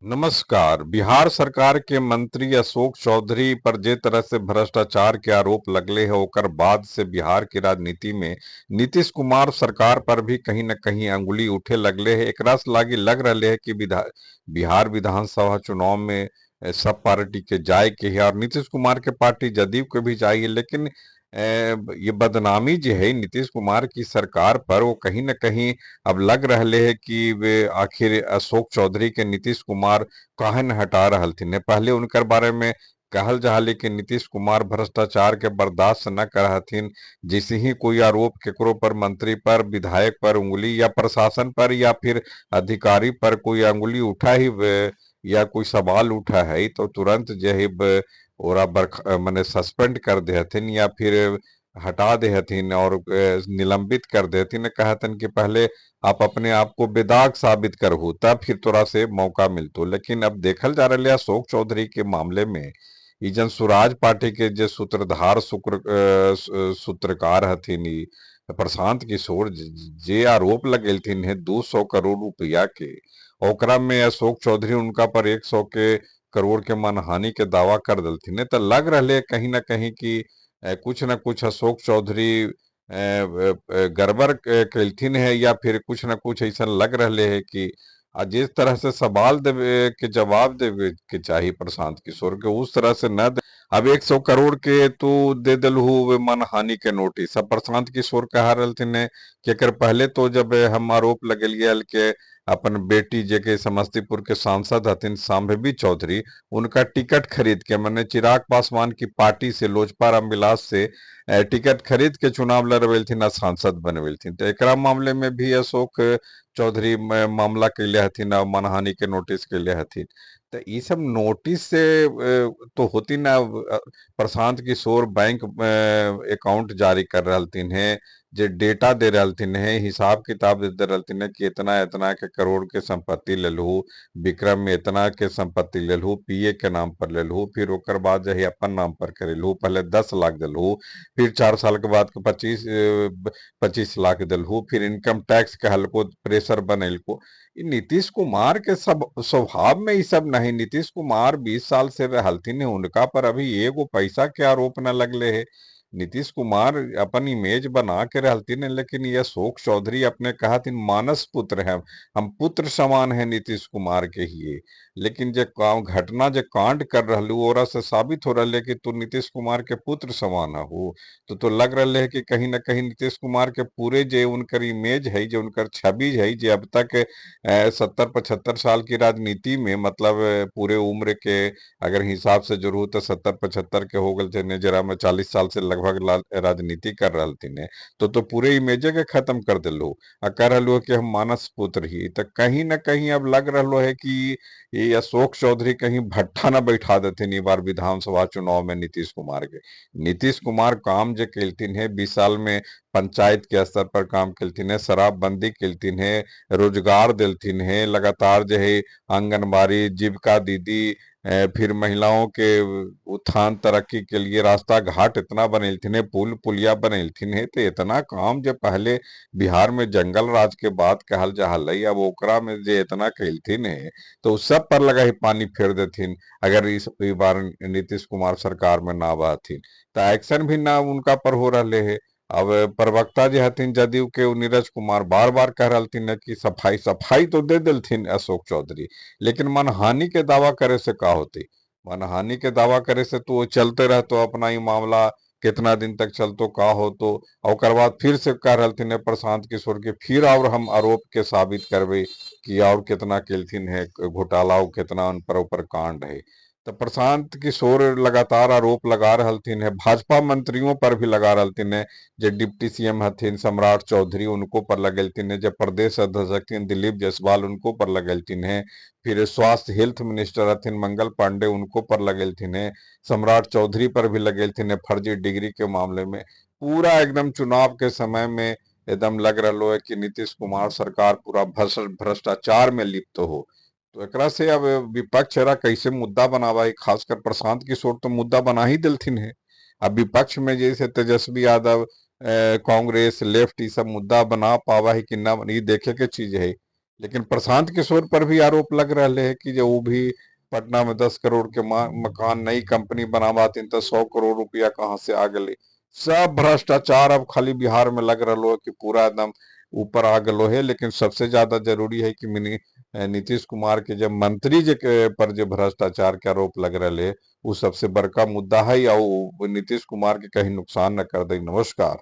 नमस्कार। बिहार सरकार के मंत्री अशोक चौधरी पर जे तरह से भ्रष्टाचार के आरोप लगले है, ओकर बाद से बिहार की राजनीति में नीतीश कुमार सरकार पर भी कहीं न कहीं अंगुली उठे लगले है। एकरा से लागी लग रहे है कि बिहार विधानसभा चुनाव में सब पार्टी के जाय के है और नीतीश कुमार के पार्टी जदयू के भी जाइए, लेकिन ये बदनामी जो है नीतीश कुमार की सरकार पर, वो कहीं न कहीं अब लग रहे है कि वे आखिर अशोक चौधरी के नीतीश कुमार काहे न हटा रहलथिन। पहले उनकर बारे में कहल जा हले कि नीतीश कुमार भ्रष्टाचार के बर्दाश्त न करहथिन। जैसे ही कोई आरोप केकरो पर, मंत्री पर, विधायक पर उंगली या प्रशासन पर या फिर अधिकारी पर कोई अंगुली उठा ही या कोई सवाल उठा है, तो तुरंत जो है ओरा मने सस्पेंड कर दे हथिन या फिर हटा दे हथिन और निलंबित कर दे हथिन। कहतन कि पहले आप अपने आप को बेदाग साबित करहु तब फिर तोरा से मौका मिलतो। लेकिन अब देखल जा रहा है अशोक चौधरी के मामले में ई जन सुराज पार्टी के जे सूत्रधार सूत्रकार हथिन ई प्रशांत किशोर जे आरोप लगेलथिन है 200 करोड़ रुपया के, ओकरा में अशोक चौधरी उनका पर 100 के करोड़ के मानहानि के दावा कर देलथिन है। तो लग रहा है कहीं ना कहीं कि कुछ न कुछ अशोक चौधरी गड़बड़ कैलथिन है या फिर कुछ न कुछ ऐसा लग रहा है कि जिस तरह से सवाल देवे के जवाब देवे के चाहिए प्रशांत किशोर के, उस तरह से न दे। अब 100 करोड़ के तो दे दिलहु मानहानि के नोटिस। अब प्रशांत किशोर कह रहलथिन है कि एकर पहले तो जब हम आरोप लगेलिए के अपन बेटी जे के समस्तीपुर के सांसद हथिन सांभवी चौधरी, उनका टिकट खरीद के मैंने चिराग पासवान की पार्टी से लोजपा रामविलास से टिकट खरीद के चुनाव लड़बेलथिन आ सांसद बनबेलथिन। तो एकरा मामले में भी अशोक चौधरी मामला कैले हथिन आ मानहानि के नोटिस कैले हथिन। तो ये सब नोटिस से तो होती ना। प्रशांत किशोर बैंक अकाउंट जारी कर रहलथिन है, जे डेटा दे रहलथिन है, हिसाब किताब दे रहलथिन है कि इतना इतना के करोड़ के संपत्ति लेलहु, विक्रम में इतना के संपत्ति लेलहु, पीए के नाम पर लेलहु, फिर ओकर बाद जे है अपन नाम पर करेलहु, पहले 10 लाख दिलहु, फिर 4 साल के बाद के 25 लाख दिलहु, फिर इनकम टैक्स के हल्को प्रेशर बनेलको। नीतीश कुमार के सब स्वभाव में ये सब नहीं। नीतीश कुमार 20 साल से रहलथिन है, उनका पर अभी एगो पैसा के आरोप न लगले है। नीतीश कुमार अपन इमेज बना के रहलथिन है, लेकिन ये अशोक चौधरी अपने कहथिन मानस पुत्र है, हम पुत्र समान है नीतीश कुमार के ही। लेकिन जे काम घटना जे कांड कर रहलू ओरा से साबित हो रहा है कि तू नीतीश कुमार के पुत्र समान हो। तो लग रहा है कि कहीं ना कहीं नीतीश कुमार के पूरे जे उनकर इमेज है, जे उनकर छवि है, जे अब तक 70-75 साल की राजनीति में, मतलब पूरे उम्र के अगर हिसाब से जरूर तो 70-75 के हो गए, जरा में 40 साल से लगभग राजनीति कर रहलथिन है, तो पूरे इमेजे के खत्म कर दिलू आ कह रहलू कि हम मानस पुत्र ही। तो कहीं ना कहीं अब लग रहा है कि ये अशोक चौधरी कहीं भट्ठा न बैठा देथिन ई बार विधानसभा चुनाव में नीतीश कुमार के। नीतीश कुमार काम जे केलथिन है 20 साल में पंचायत के स्तर पर काम केलथिन है, शराबबंदी केलथिन है, रोजगार देलथिन है, लगातार जो है आंगनबाड़ी, जीविका दीदी, फिर महिलाओं के उत्थान तरक्की के लिए रास्ता घाट इतना बनेलथिन है, पुल पुलिया बनेलथिन है। तो इतना काम जो पहले बिहार में जंगल राज के बाद कहल जा हलै, अब ओकरा में जे इतना कैलथिन है, तो उस सब पर लगा ही पानी फेर देथिन अगर इस बार नीतीश कुमार सरकार में ना बहथिन। तो एक्शन भी ना उनका पर हो रहे है। अब प्रवक्ता जे हथिन जदयू के नीरज कुमार बार बार कह रहलथिन है कि सफाई सफाई तो दे दिलथिन अशोक चौधरी, लेकिन मानहानि के दावा करे से का होती? मानहानि के दावा करे से तो वो चलते रहतो अपना ही मामला, कितना दिन तक चलतो का हो तो। और बाद फिर से कह रहलथिन है प्रशांत किशोर के फिर और हम आरोप के साबित करबे कि और कितना केलथिन है घोटाला और कितना उन पर ऊपर कांड है। तो प्रशांत किशोर लगातार आरोप लगा रहलथिन है, भाजपा मंत्रियों पर भी लगा रहलथिन है, जे डिप्टी सीएम हथिन सम्राट चौधरी उनको पर लगेलथिन है, जे प्रदेश अध्यक्ष हथिन दिलीप जायसवाल उनको पर लगेलथिन है, फिर स्वास्थ्य हेल्थ मिनिस्टर हथिन मंगल पांडे उनको पर लगेलथिन है, सम्राट चौधरी पर भी लगेलथिन है फर्जी डिग्री के मामले में। पूरा एकदम चुनाव के समय में एकदम लग रहा है कि नीतीश कुमार सरकार पूरा भ्रष्टाचार में लिप्त हो। तो एकरा से अब विपक्ष एरा कैसे मुद्दा बनावा है, खासकर प्रशांत किशोर तो मुद्दा बना ही दिलथिन है। अब विपक्ष में जैसे तेजस्वी यादव, कांग्रेस, लेफ्ट, ये सब मुद्दा बना पावा है कि ना, ये देखे के चीज है। लेकिन प्रशांत किशोर पर भी आरोप लग रहा है कि जो वो भी पटना में 10 करोड़ के मकान, नई कंपनी बनावातीन तो 100 करोड़ रुपया कहाँ से आ गए। सब भ्रष्टाचार अब खाली बिहार में लग रहा है कि पूरा एकदम ऊपर आ गलो है। लेकिन सबसे ज्यादा जरूरी है कि नीतीश कुमार के जब मंत्री जी के पर जो भ्रष्टाचार के आरोप लग रहे है, वो सबसे बड़का मुद्दा है, या वो नीतीश कुमार के कहीं नुकसान न कर दे। नमस्कार।